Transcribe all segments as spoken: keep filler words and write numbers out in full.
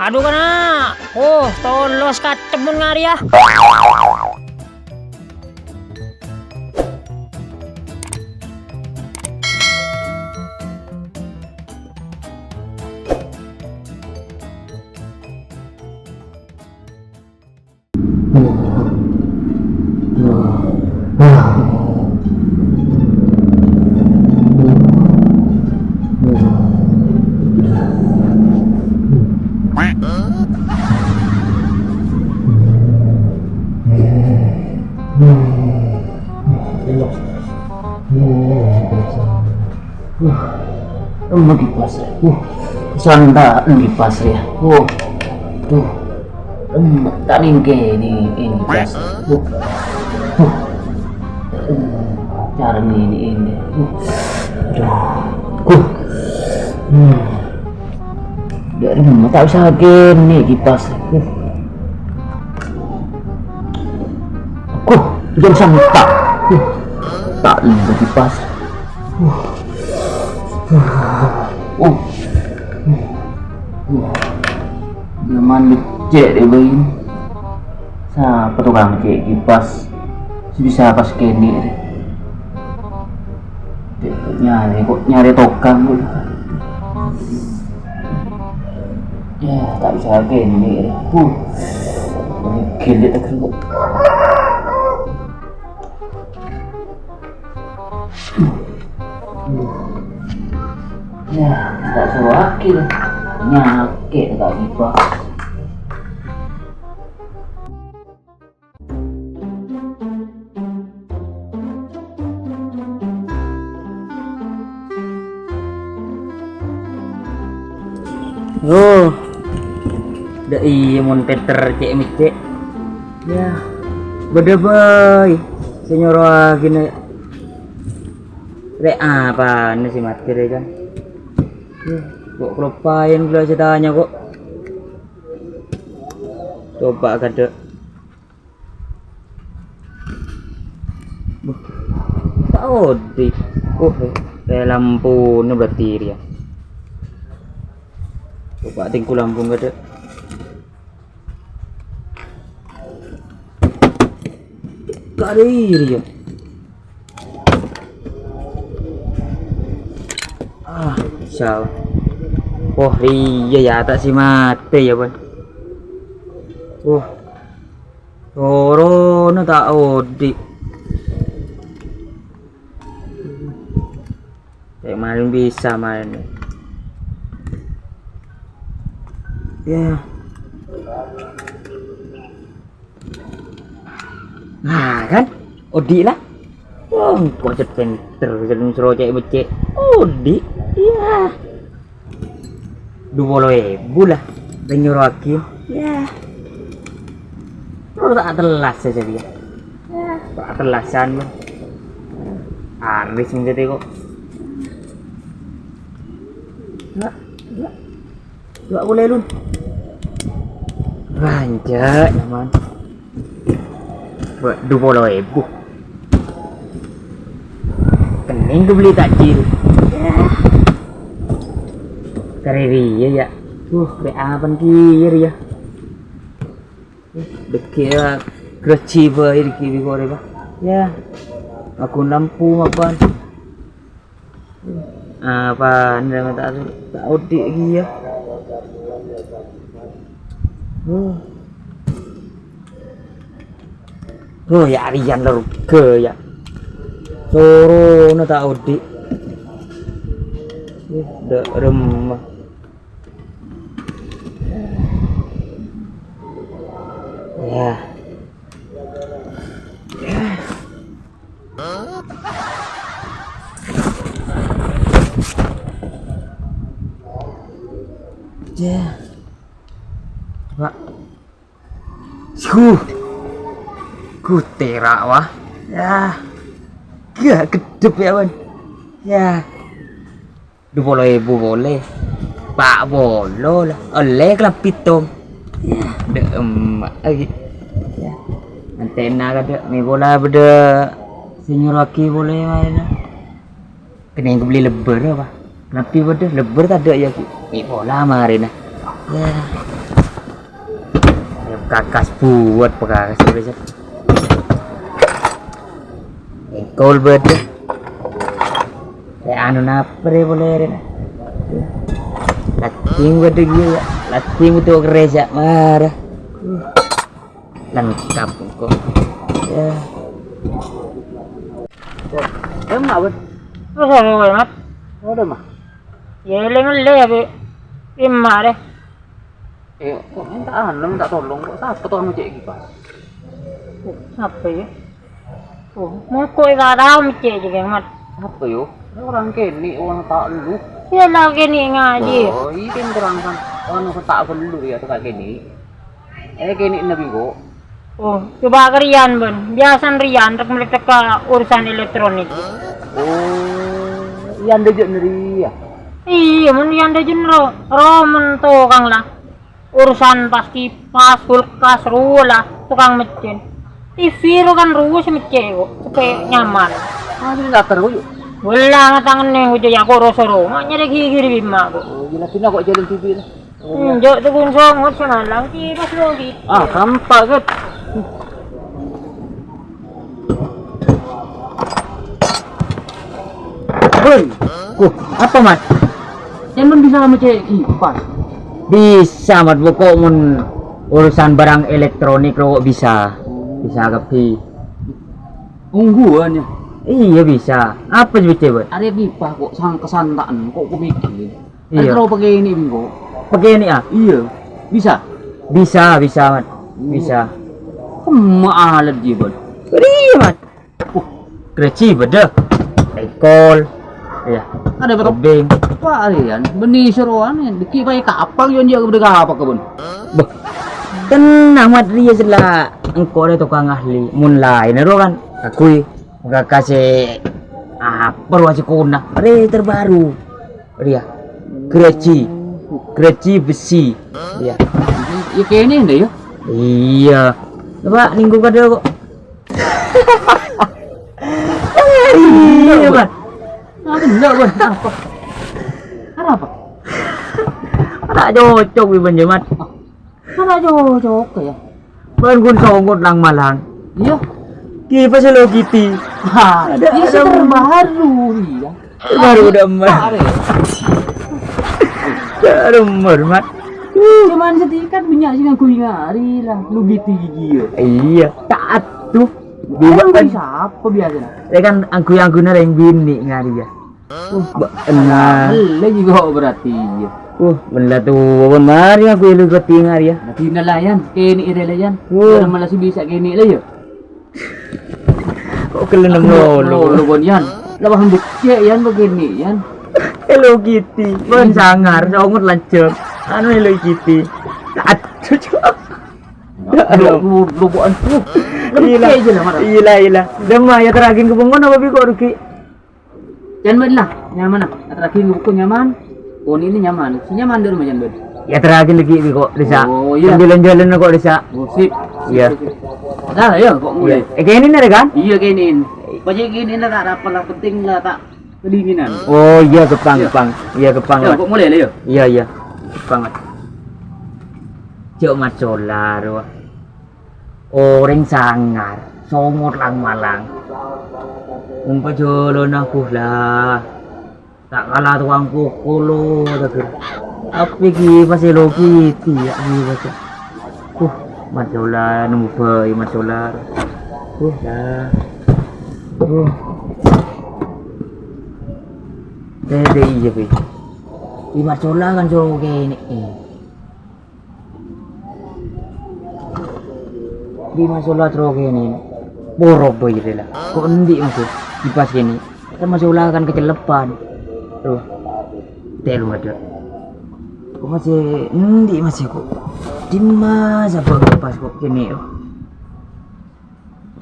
Adu, kana'! Oh, tolos katemmun ngarè, yâ. Wah, emma kipas. Wah, santa' kipas, yâ. Wah, tuh. Emma, ta' nèng kènè' kipas. Wah. Wah. Emma, cara ngènè'. Wah. Aduh. Wah. Hmm. Dâri emma ta' bisa kènè' kipas. Wah. Wah, jhâ' santa'. Wah. Ta' nèng kipas. Wah. Oh. Wah. Nyaman beccè' rè, bâi. Sapa tokang cè' kipas sè bisa pas kènè' rè? Nyarè, kok nyarè tokang, kok. Yâ, ta' bisa kènè' rè. Huh. Gèlè' tokang, kok. Yâ, ta' soro akil. Nyakè' ta' kèpa. Oh, dâ' iyâ mon Peter cè' meccè'. Yâ, bâdâ bâi sè nyorowaghina. Rè' apana sè matè rè, kan? Yâ, kok kaloppaèn ghellâ' sè tanya, kok. Coba kadâ'. Buh, ta' odi'. Oh, eh, lampuna berarti rèya. Coba tèngghu lampuna kadâ'. Kadâ' rèya. Ah, bisa. Oh, rèya yâ, ta' sè matè yâ, Bân. Oh. Sorona ta' odi'. Kayak malèn bisa malèn. Yâ. Nah, kan? Odi' la. Oh, kok cè' Peter, cè' soro cè' meccè'. Odi'. Yâ. Dupolo èbu la, rèng nyoroaghi. Yâ. Terros ta' atellas sè jârèya. Yâ, ta' atellasan, Bân. Arès mènjhâtè kok. Dua, dua. Dua polè, Lun. Rancak, nyaman. Wah, dupolo èbu. Kenning ghâbellè takjil. Karè rèya, yâ. Uh, rè' apana kèya rèya? Dâgghi' yâ, grejji bhâi dâgghi' bi' korè, Pak. Yâ. Aghun lampu mapan. Apa, nèng ta', ta' odi' kèya. Huh. Huh, yâ, arèyan la ruga, yâ. Sorona ta' odi'. Huh, dâ' remma. Yâ. Yâ. Pak. Huh. Ghutèra', wah. Yâ. Gak gedep yâ, Bân. Yâ. Dupolo èbu polè. Pa' polo la. Ollè kalambhi tong. Yâ, dâ' emma' lagi. Yâ. Antèna kadâ', mè' pola bâdâ sè nyoroaghi polè marèna. Kenning ghâbellè lebbhâr apa? Kalambhi bâdâ, lebbhâr tadâ' yâ, Ki. Mè' pola marèna. Yâ. Kakas buwet, pekakas buwet. Engkol bâdâ. Rè anu napa rè polè rè? Lagi bâdâ iyâ, yâ. Lagi butuh kerja, mara. Lengkap engko'. Ya. Emma, Bun. Terus apa, Mat? Udah, mah. Ya, lè-ngellè ya, Bi. Emma deh. Eh, kok minta anu, minta tolong, kok sapa tolong cek iki, Pak? Sapa ya? Oh, mongko eka tao mecce' jhe, Mat. Sapa yo? Orang kene, orang tak lu. Ya lah kene ngaji. Oh, ini kan terang kan. Anu tak perlu ya, tak kene. Eh, kene nabi kok. Oh, coba ke Rian, Bun. Biasa Rian rek meletek ka urusan elektronik. Oh, iya, anda juga neri ya? Iya, men Rian dah jenero. Romen tukang lah. Urusan pas kipas, kulkas, rowa lah, tukang meccen. T V ro kan rowa sè mecce' kok, supaya nyaman. Ah, jadi latar kok, yuk. Wala ngatangan neng uja ya koro soro, mak nyari gigi di bima kok. Oh, gila, sini kok jalan T V lah. Hmm, jok tuh kun songot semalam, kipas lo gitu. Ah, kampak, Gat. Bun. Kuh, apa, Mat? Sampeyan bisa mecce' kipas? Bisa, Mat. Pokok mon urusan barang elektronik ro kok bisa. Bisa kabbhi. Ongguwan, ya? Iya, bisa. Apa sè mecce', Bun? Arè kipas kok sang-, kesanta'an, kok kepikir. Iya. Kan terro pakai ini, Bingko. Pakai ini, ah? Iya. Bisa? Bisa, bisa, Mat. Bisa. Kemma alat dia, Bun. Iya, Mat. Uh, kereci bâdâ. Ekol. Iya. Ada apa, Tok? Obeng. Apa, Rian? Beni seroan, dikit pakai kapal, yon, dia bâdâ kapal, Bun. Beh. Tenang, Mat, dia sella. Engko' ada tukang ahli. Mun lain, ro kan? Akui. Kakase apa, ruang sekolah? Re terbaru. Iya. Gereci. Gereci besi. Iya. Ya, kene ndak, ya? Iya. Coba ninggu kada kok. Iya, Mat. Apa enggak, Bun? Apa? Kenapa? Tak cocok, Ibu Jemat. Kan aja cocok ya. Bân ghun songot lang-malang. Iya. Kipas Hello Kitty. Ha, ada, ini ada terbaru, iya. Terbaru udah emas. Apa, ya? Terbaru emas, Mat. Cuman setikat banyak sih nganggu ngari lah. Hello Kitty gigi ya. Iya, tak tuh. Emang bisa apa biasanya? Ya kan anggu-angguna yang bini ngari ya. Uh, ba-, enak. Mella juga berarti, iya. Uh, mella tuh, Bun, mari aku elu ke tingar, ya. Nah, dina lah, Yan. Kene ide lah, Yan. Uh. Biar malah si bisa kene lah, ya. Kok kelen lolo? Lolo, Bun, Yan. Lah, paham becek, Yan, begini, Yan. Hello Kitty. Bun, sangar, songot lancep. Anu Hello Kitty. Aduh, cok. Lo, lo, lo, bukan tuh. Iya, iya. Dema, ya, terakhir ke pengkon apa, Bi, kok rugi? Jan bân lah, nyaman lah. Atrakin buku nyaman. Oh, ini nyaman. Si nyaman di rumah jan bân. Ya, terakhir lagi, Bi, kok, Desa. Oh, iya. Jalan-jalan kok, Desa. Oh, sip. Iya. Sip, sip. Dah, ayo, kok mulai. Iya. Eh, kayak ini nih, kan? Iya, kayak ini. Pokoknya gini lah, tak apa lah, penting lah, tak kedinginan. Oh, iya, gepang, iya. Gepang. Iya, gepang, iya, Pak. Kok mulai lah, ya? Iya, iya. Gepang, Mas. Cok, Mas Solar, wah. Orèng sangar, songot lang-malang. Ompa jolona, buh, la. Ta' kala tokang pokol, lo, tager. Apa iki pas Hello Kitty, ya, iki, Mas. Uh, Mat Solar, nemu bhâi, Mat Solar. Uh, la. Uh. Deh, deh, iya, Bi. Di Mat Solar kan jauh kene, eh. Di Mas Solar terro kene. Boro bhâi rè la. Kok endi', Mas, ya? Kipas kene. Kan Mas Solar kan kecelepan. Tuh. Telu ada. Kok masih endi', Mas, ya, kok? Dimma sabâ' kipas kok kene, oh.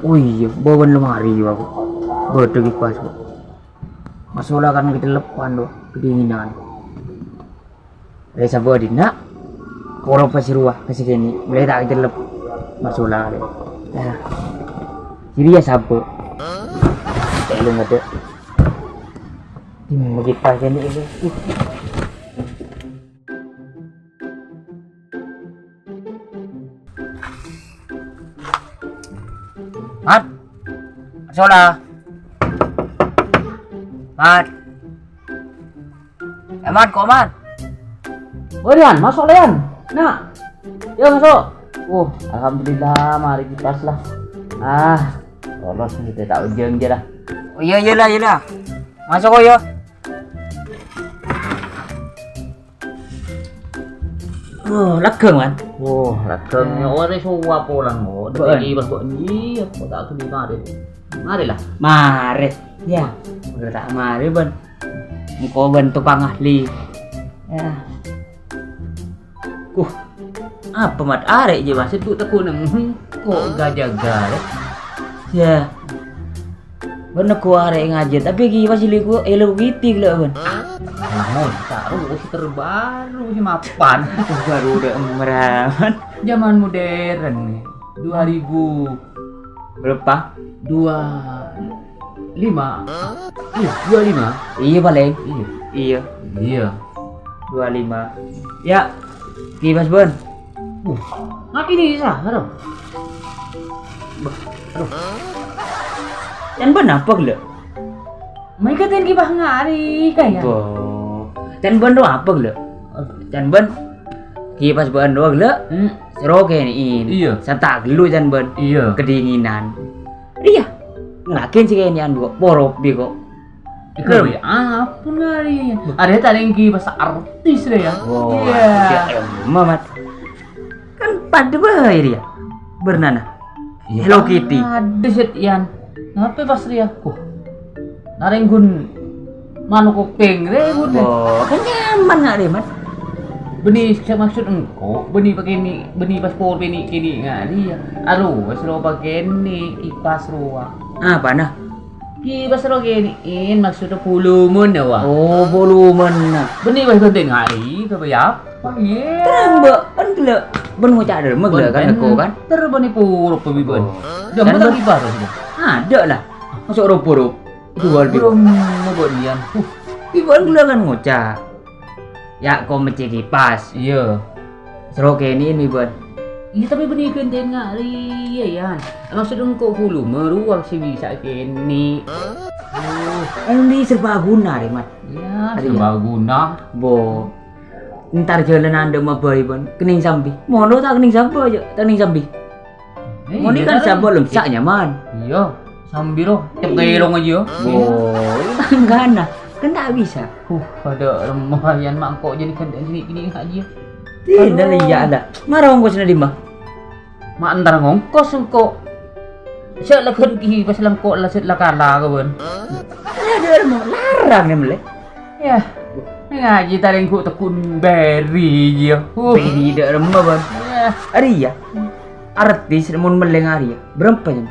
Oh iya, bâbâna lemari, ya, aku. Bâdâ kipas kok. Mas Solar kan kecelepan, tuh. Kedinginan. Rè sabâ' dinna', poro pas rowa ka sè kene, mèlè ta' kelep. Mas Solar rè. Nah. Siriya sabâ'. Telu ngadek. Dimma kipas kene iki. Uh. Mat. Masola. Mat. Eh, Mat, ko', Mat. Woi, Yan, maso', Yan. Nah. Yo, maso'. Oh, alhamdulillah, marè kipas la. Ah, lolos nèka, ta' ojhân jâ la. Oh, iyâ, iyâ la, iyâ la. Maso', ko', yâ. Oh, lèghâng, Man. Wah, lèghâng. Eh. Yâ, orèng sowa polana, kok. Bân. Dâri pas kok, iyâ, kok ta' ghellâ' marè. Marè la. Marè. Yâ, bhender ta' marè, Bân. Engko' bân topang ahli. Yâ. Kuh, apa, Mat? Arè' jiyâ, Mat. Sèdhu tekko neng. Kok ga-jaga, yâ? Yâ. Bân neggu' arè' ngajhât, tapè ghi' pas liku, Hello Kitty ghellâ', Bân. Namun, taruh sih terbaru sih mapan. Terbaru udah emeran. Zaman modern nih. Dua ribu berapa? Dua lima. Iya, dua lima. Iya, paling. Iya. Iya. Iya. Dua lima. Ya, kipas, Bân. Uh, ngapain ini, Sah? Aduh. Bah, aduh. Can Bân apa ghellâ'? Mai ka ten kipas ngari kaya. Bo. Can Bân rowa apa ghellâ'? Can Bân kipas bâ'ân rowa ghellâ'? Hmm. Sèro kènè'in. Iya. Santa' ghâllu can Bân. Iya. Kedinginan. Rèya. Ngalakin sè kènè'an kok. Porobi kok. Iku apa ngari? Ada tak lengki bahasa artis deh ya. Wow, iya. Mamat. Kan padâ bhâi rèya. Bârnana. Iya. Hello Kitty. Ada set Yan. Ngapa pas rèya? Kuh. Narèng ghun manok kopèng rè ghun. Oh, kan nyaman nggak deh, Mat? Bânnè sè maksud engko', bânnè pakènè', bânnè paspor pènè' kènè' nggak deh ya. Aduh, wes lo pakènè' kipas rowa. Apa nah? Kipas rowa kènè'in maksudnya volumena, wa. Oh, volumena. Bânnè wes ghântè nggak deh, kaya apa? Iya. Terang, Mbak. Kan ghellâ', Bân ngoca' dâlem ghellâ' kan engko' kan? Ter bânnè poro pemibân. Oh. Jam kan bâ' Bân kipas rowa. Ada lah. Masuk ropo-ropo. Dua ribu. Belum ngobrol nian. Uh, Ibu kan ghellâ' kan ngoca'. Ya, ko' mecce kipas. Iya. Sèro kènè'in, Bân. Iya, tapi bânnè ghântè'an nggak rèya, Yan. Maksud engko' volume rowa sè bisa kènè'. Oh. Kan di serbaguna, rè, Mat. Ya, serbaguna. Bo. Entar jhâlânan dâ' emma bhâi, Bân. Kennèng sambi. Mono ta' kennèng sambi, jâ'? Ta' kennèng sambi. Eh, mon iya, kan kan? Sabâ' lem sa' nyaman. Iya, sambi ro, cep kelong aja ya. Oh, tanggana. Kan ta' bisa. Uh, ada lumayan mangko' jadi kan gini-gini aja. Tidak, iya ada. Mara ongkosna dimma? Ma' entar ngongkos engko'. Sè lagan ki pas lengko' la sè la kala kawan. Ada mau larang nih mele. Yah, ngaji tarèng ghu' tekun beri, yâ. Uh. Beri dâ' remma, Bân. Yah. Arèya, artis mon mellè ngarèya, bârâmpa, Bân?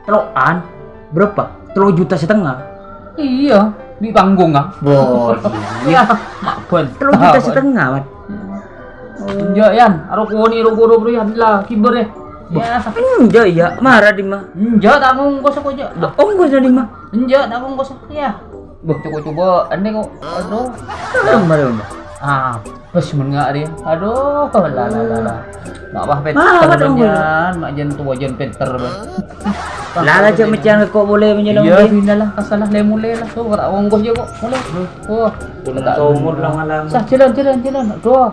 Tello'an, bârâmpa? Tello' juta setengah. Iyâ, bi' panggung, ah. Bos, iyâ. Yah, mak bân. Tello' juta setengah, Bân. Enjâ', Yan. Aro koni, aro goro, bro, Yan. La, kibâr, eh. Yâ. Enjâ', iyâ. Mara, dimma? Enjâ', ta' ngongkos kok, jâ'. Ongkos, dimma? Enjâ', ta' ngongkos. Yâ. Boh. Coba-coba, ande kok. Aduh. Belum, belum. Ah, bos men nggak dia. Aduh, la, la, la, la. Mak wah pinter. Ah, apa dong, Bang? Mak jen tua, jen pinter, Bang. Lah, lah, cek mecang kok boleh menyelam, iya, Bang? Bina lah, kasalah, le mulai lah. Tuh, kata ongkos aja kok. Mulai. Tuh. Punten seumur lama-lama. Sah, jalan, jalan, jalan. Tuh.